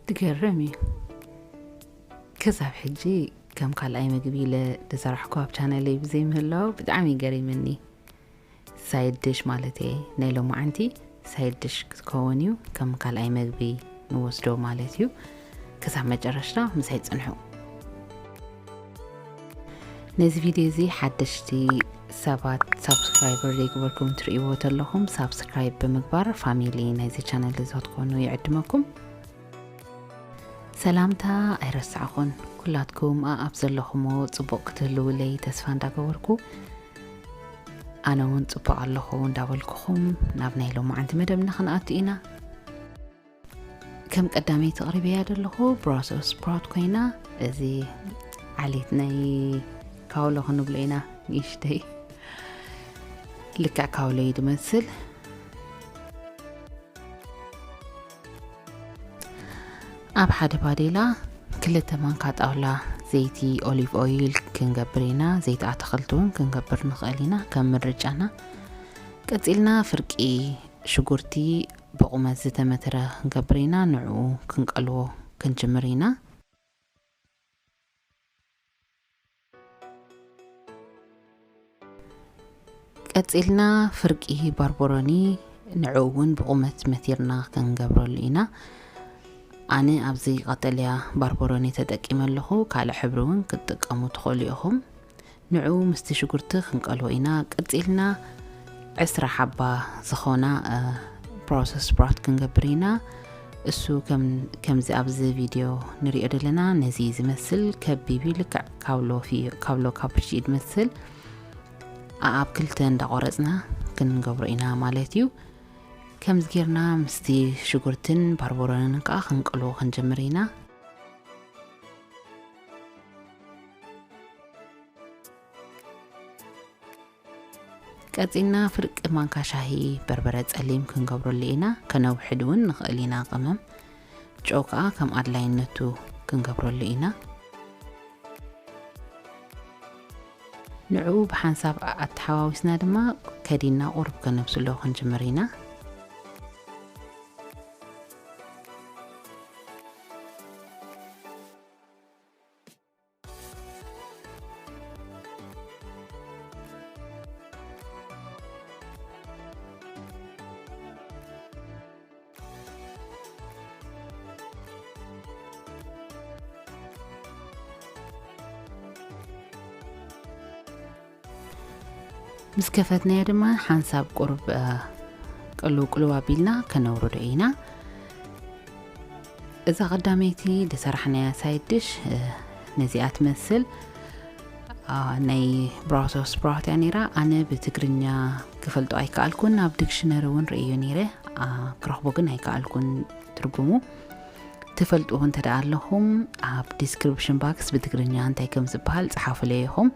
ትገርም እዩ። ክሳብ ሕጂ ከም ካልኣይ መግቢ ኢለ ዝሰራሕኩ ኣብ ቻነለይ ብዘይምህላው ብጣዕሚ ገሪምኒ። ሳይድ ድሽ ማለት እየ፣ ናይ ሎማዓንቲ ሳይድ ድሽ ክትከውን እዩ። ከም ካልኣይ መግቢ ንወስዶ ማለት እዩ። ክሳብ መጨረሽታ ምሳይ ጽንሑ። ነዚ ቪድዮ እዚ ሓደሽቲ ሰባት ሳብስክራይበር ዘይገበርኩም ትርእይዎ ተለኹም ሳብስክራይብ ብምግባር ፋሚሊ ናይዚ ቻነል እዚ ክትኮኑ ይዕድመኩም። ሰላምታ ኣይረሳዕኹን። ኩላትኩም ኣኣብ ዘለኹሞ ጽቡቕ ክትህልውለይ ተስፋ እንዳገበርኩ፣ ኣነ እውን ጽቡቕ ኣለኹ እንዳበልኩኹም ናብ ናይ ሎማዓንቲ መደብና ክንኣቱ ኢና። ከም ቀዳመይቲ ኣቕሪበያ ዘለኹ ብራሰልስ ስፕራውት ኮይና፣ እዚ ዓሌት ናይ ካውሎ ክንብሎ ኢና፣ ንእሽተይ ልክዕ ካውሎ እዩ ዝመስል። ኣብ ሓደ ባዴላ ክልተ ማንካ ጣውላ ዘይቲ ኦሊቭ ኦይል ክንገብር ኢና። ዘይቲ ኣትክልቲ እውን ክንገብር ንኽእል ኢና፣ ከም ምርጫና። ቀጺልና ፍርቂ ሽጉርቲ ብቑመት ዝተመተረ ክንገብር ኢና። ንዕኡ ክንቀልዎ ክንጅምር ኢና። ቀጺልና ፍርቂ ባርቦሮኒ፣ ንዕኡ እውን ብቑመት መቲርና ክንገብረሉ ኢና። ኣነ ኣብዚ ቀጠልያ ባርቦሮኒ ተጠቂመ ኣለኹ፣ ካልእ ሕብሪ እውን ክትጥቀሙ ትኽእሉ ኢኹም። ንዕኡ ምስቲ ሽጉርቲ ክንቀልዎ ኢና። ቀጺልና ዕስራ ሓባ ዝኾና ፕሮሰስ ስፕራውት ክንገብር ኢና። እሱ ከም-፣ ከምዚ ኣብዚ ቪድዮ ንሪኦ ዘለና ነዚ ዝመስል ከቢብ እዩ፣ ልክዕ ካውሎ ፊ-፣ ካውሎ ካፕቺ ዝመስል ኣኣብ ክልተ እንዳቆረጽና ክንገብሮ ኢና ማለት እዩ። ከምዚ ጌርና ምስቲ ሽጉርትን ባርቦሮንን ከዓ ክንቅልዎ ክንጅምር ኢና። ቀጺልና ፍርቂ ማንካ ሻሂ በርበረ ጸሊም ክንገብረሉ ኢና። ከነውሕድ እውን ንኽእል ኢና ቀመም። ጨው ከኣ ከም ኣድላይነቱ ክንገብረሉ ኢና። ንዕኡ ብሓንሳብ ኣተሓዋዊስና ድማ ከዲና ቁሩብ ከነብስሎ ክንጅምር ኢና። ምስ ከፈትናዮ ድማ ሓንሳብ ቁሩብ፣ እ፣ ቅልው ቅልው ኣቢልና ከነውርዶ ኢና። እዛ ቀዳመይቲ ዝሰራሕናያ ሳይድ ድሽ፣ እ፣ ነዚኣ ትመስል። አ፣ ናይ ብራሰልስ ስፕራውት እያ ነይራ። ኣነ ብትግርኛ ክፈልጦ ኣይከኣልኩን፣ ኣብ ዲክሽነሪ እውን ርእዮ ነይረ፣ አ፣ ክረኽቦ ግን ኣይከኣልኩን ትርጉሙ። ትፈልጥዎ እንተ ደኣ ኣለኹም፣ ኣብ ዲስክሪፕሽን ባክስ ብትግርኛ እንታይ ከም ዝበሃል ጸሓፉለይ ኢኹም።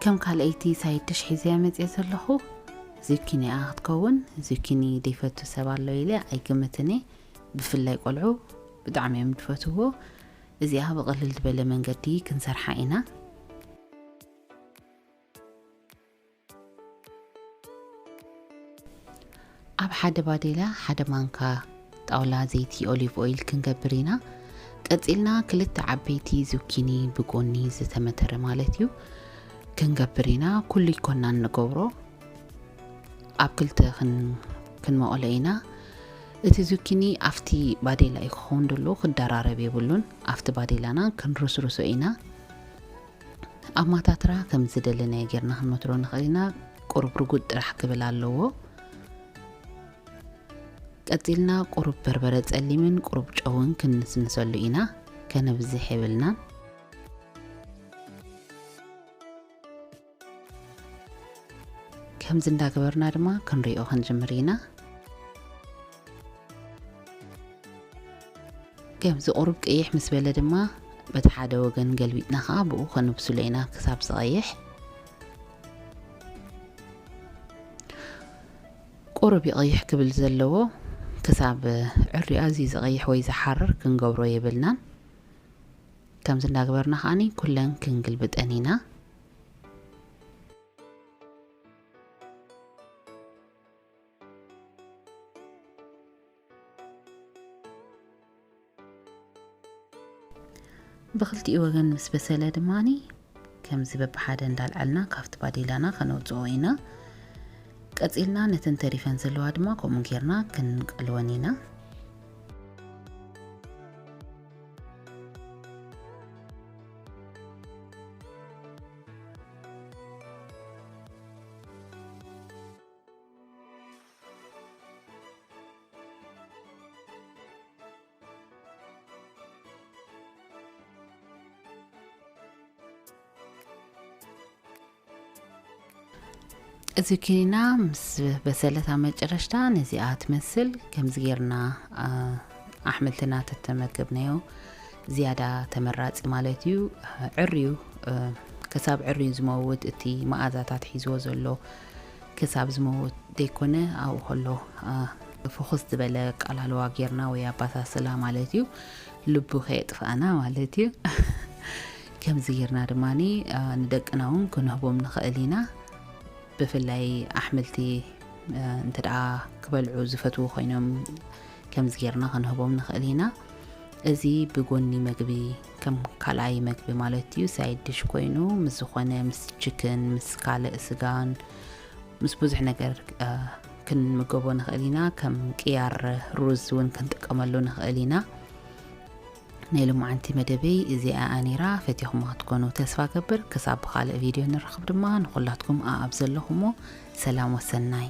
ከም ካልኣይቲ ሳይድ ድሽ ሒዘያ መጽየ ዘለኹ ዙኪኒ እያ ክትከውን። ዙኪኒ ዘይፈቱ ሰብ ኣሎ ኢለ ኣይግምትን እየ። ብፍላይ ቆልዑ ብጣዕሚ እዮም ዝፈትዎ። እዚኣ ብቕልል ዝበለ መንገዲ ክንሰርሓ ኢና። ኣብ ሓደ ባዴላ ሓደ ማንካ ጣውላ ዘይቲ ኦሊቭ ኦይል ክንገብር ኢና። ቀጺልና ክልተ ዓበይቲ ዙኪኒ ብጎኒ ዝተመተረ ማለት እዩ ክንገብር ኢና። ኩሉ ይኮና እንገብሮ፣ ኣብ ክልተ ክን-፣ ክንመቐሎ ኢና። እቲ ዙኪኒ ኣብቲ ባዴላ እዩ ክኸውን ደሎ፣ ክደራረብ የብሉን። ኣብቲ ባዴላና ክንርስርሶ ኢና። ኣብ ማታትራ ከም ዝደለናዮ ጌርና ክንመትሮ ንኽእል ኢና። ቁሩብ ርጉድ ጥራሕ ክብል ኣለዎ። ቀጺልና ቁሩብ በርበረ ጸሊምን ቁሩብ ጨውን ክንንስንሰሉ ኢና። ከነብዝሕ የብልናን። ከምዚ እንዳገበርና ድማ ክንሪኦ ክንጅምር ኢና። ከምዚ ቁሩብ ቅይሕ ምስ በለ ድማ በቲ ሓደ ወገን ገልቢጥና ኸዓ ብኡ ከነብስሎ ኢና ክሳብ ዝቐይሕ። ቁሩብ ይቐይሕ ክብል ዘለዎ ክሳብ ዕርዩ ኣዝዩ ዝቐይሕ ወይ ዝሓርር ክንገብሮ የብልናን። ከምዚ እንዳገበርና ኸዓኒ ኩለን ክንግልብጠን ኢና። ብክልቲኡ ወገን ምስ በሰለ ድማኒ ከምዚ በብሓደ እንዳልዓልና ካብቲ ባዴላና ከነውፅኦ ኢና። ቀፂልና ነተን ተሪፈን ዘለዋ ድማ ከምኡ ጌርና ክንቀልወን ኢና። እዚ ኪኒና ምስ በሰለት ኣብ መጨረሽታ ነዚኣ ትመስል። ከምዚ ጌርና ኣሕምልትና ተተመገብናዮ ዝያዳ ተመራፂ ማለት እዩ። ዕርዩ ክሳብ ዕርዩ ዝመውት እቲ መኣዛታት ሒዝዎ ዘሎ ክሳብ ዝመውት ዘይኮነ ኣብኡ ከሎ ፍኹስ ዝበለ ቃላለዋ ጌርና ወይ ኣባሳስላ ማለት እዩ። ልቡ ከየጥፋእና ማለት እዩ። ከምዚ ጌርና ድማ ንደቅና እውን ክንህቦም ንኽእል ኢና። ብፍላይ ኣሕምልቲ እንተ ደኣ ክበልዑ ዝፈትዉ ኮይኖም ከምዚ ጌርና ክንህቦም ንኽእል ኢና። እዚ ብጎኒ መግቢ ከም ካልኣይ መግቢ ማለት እዩ፣ ሳይድ ዲሽ ኮይኑ ምስ ዝኾነ ምስ ችክን ምስ ካልእ ስጋን ምስ ብዙሕ ነገር ክንምገቦ ንኽእል ኢና። ከም ቅያር ሩዝ እውን ክንጥቀመሉ ንኽእል ኢና። ናይ ሎማዓንቲ መደበይ እዚኣ ነይራ። ፈቲኹማ ክትኮኑ ተስፋ ገብር። ክሳብ ብኻልእ ቪድዮ ንራኸብ ድማ ንኹላትኩም ኣኣብ ዘለኹሞ ሰላም ወሰናይ።